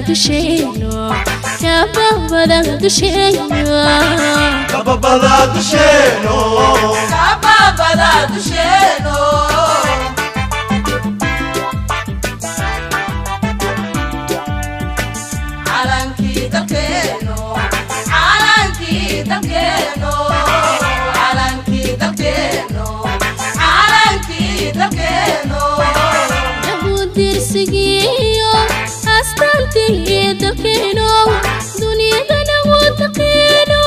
Dusheeno, kababada dusheeno, kababada dusheeno, kababada dusheeno. Calankii dalkeeno, calankii dalkeeno, calankii dalkeeno, calankii dalkeeno. Dirsigiyo astaantii dalkeeno, duniyadana wuu taqiino,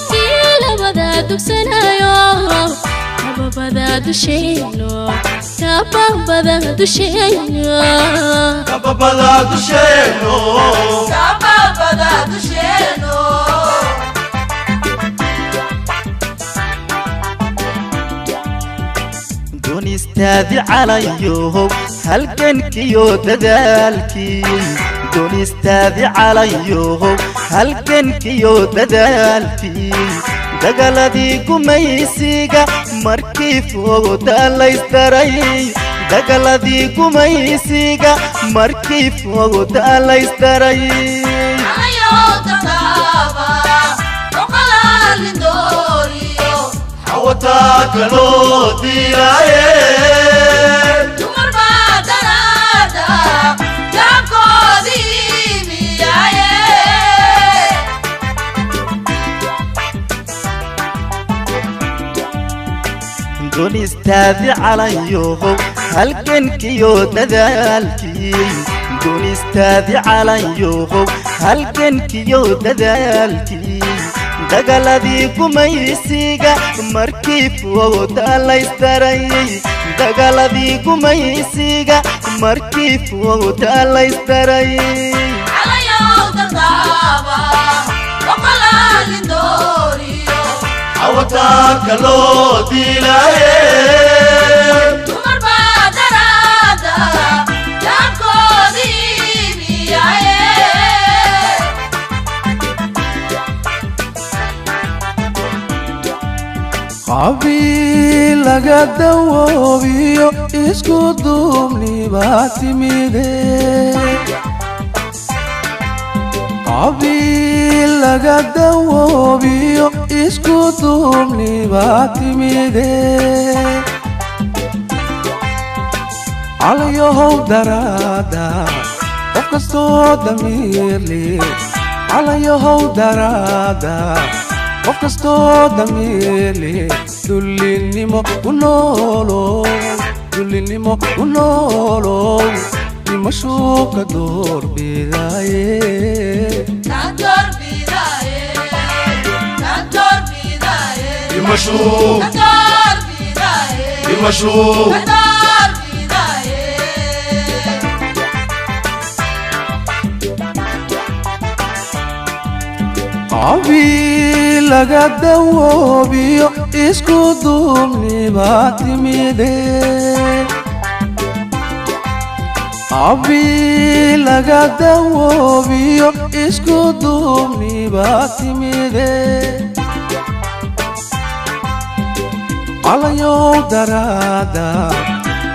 kii labada dugsanayo, kababada dusheeno, kababada dusheeno, kababada dusheeno, kababada dusheeno. Doonistaadi calayohow halgankiyo dadaalkii, doonistaadi calayohow halgankiyo dadaalkii, dagaladii gumaysiga markii fooda laysdaray, dagaladii gumaysiga markii fooda laysdaray. Xawataa kaloo diilaaye, Dumar baa daraada daabkoodii miyaaye. Doonistaadi calayohow halgankiyo dadaalkii, doonistaadi calayohow halgankiyo dadaalkii, dagaladii gumaysiga markii fooda laysdaray, dagaladii gumaysiga markii fooda laysdaray. Calayow dardaaba oqolaalin dooriyo, xawataa kaloo diilaaye, Dumar baa daraada daabkoodii miyaaye. Qabiil laga dawoobiyo isku duubnibaa timide, qabiil laga dawoobiyo isku duubnibaa timide. Calayahow daraada qof kastoo damiirle, calayahow daraada qof kastoo damiirle, dullinimo ku noolow, dullinimo ku noolow, dhimashuu ka doorbidaaye. Ka doorbidaaye, ka doorbidaaye, dhimashuu, ka doorbidaaye, dhimashuu, ka doorbidaaye. Qabiil laga dawoobiyo isku duubnibaa timide, qabiil laga dawoobiyo isku duubnibaa timide. Calayow daraada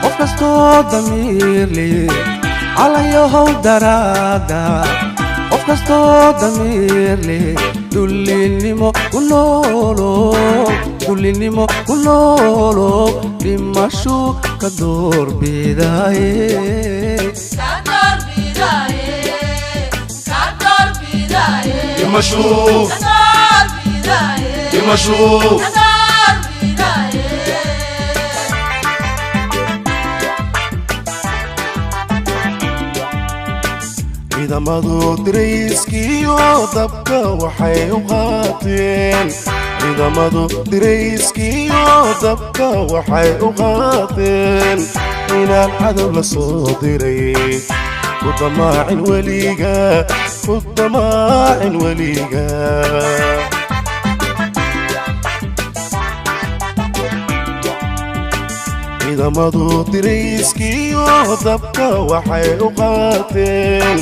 qof kastoo damiirle, calayahow daraada qof kastoo damiirle, dullinimo ku noolow, dullinimo ku noolow, dhimashuu ka doorbidaaye. Ka doorbidaaye, ka doorbidaaye, dhimashuu, ka doorbidaaye, dhimashuu, ka doorbidaaye. Ciidamadu dirayskiyo dabka waxay u qaateen, ciidamadu dirayskiyo dabka waxay u qaateen inaan cadow la soo diray. Ku damaacin weliga, ku damaacin weliga. Ciidamadu dirayskiyo dabka waxay u qaateen,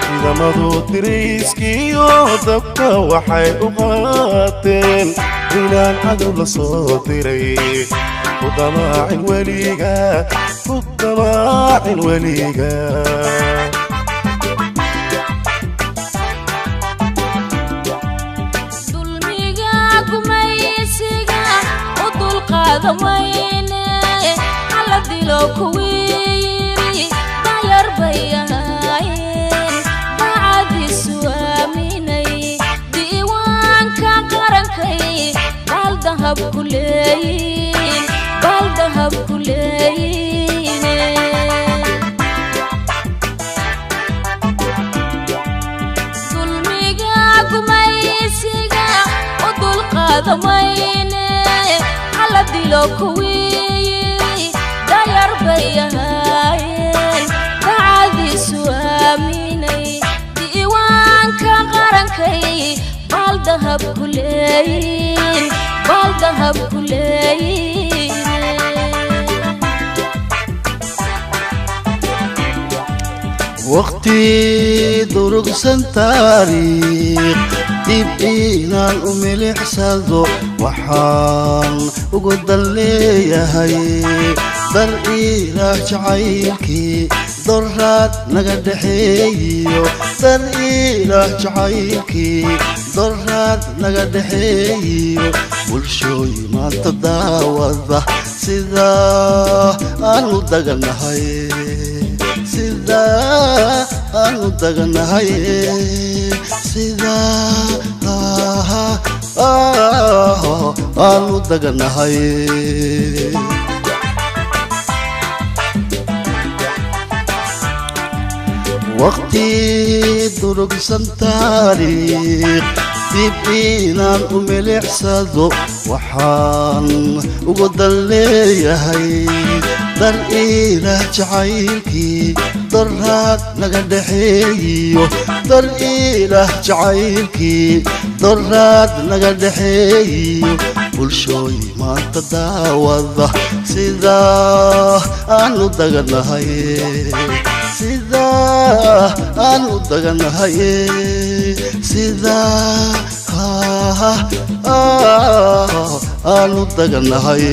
ciidamadu dirayskiyo dabka waxay u qaateen inaan cadow la soo diray. Ku damaacin weliga, ku damaacin weliga. dulqaadamayne, hala dilo kuwii yiri dayar bay ahaayeen, daacadiisu aaminay. Diiwaanka qarankay baal dahab ku leeyiin, baal dahab ku leeyiine. Dulmiga gumaysiga u dulqaadamayne, hala dilo kuwii yiri dayar bay ahaayeen, daacadiisu aaminay. Diiwaanka qarankay baal dahab ku leeyiin, baal dahab ku leeyiine. Waqti durugsan taariikh dib inaan u milicsado waxaan ugu dan leeyahay, dar Ilaah jacaylkii doraad naga dhexeeyiyo, dar Ilaah jacaylkii doraad naga dhexeeyiyo. Bulshooy maanta daawada sidaa aanu daganahay, sidaa aanu daganahay, sidaa aanu daganahay. Waqti durugsan taariikh dib inaan u milicsado waxaan ugu dan leeyahay, dar Ilaah jacaylkii doraad naga dhexeeyiyo, dar Ilaah jacaylkii doraad naga dhexeeyiyo. Bulshooy maanta daawada sidaa aanu daganahay, sidaa aanu daganahay, sidaa aanu daganahay.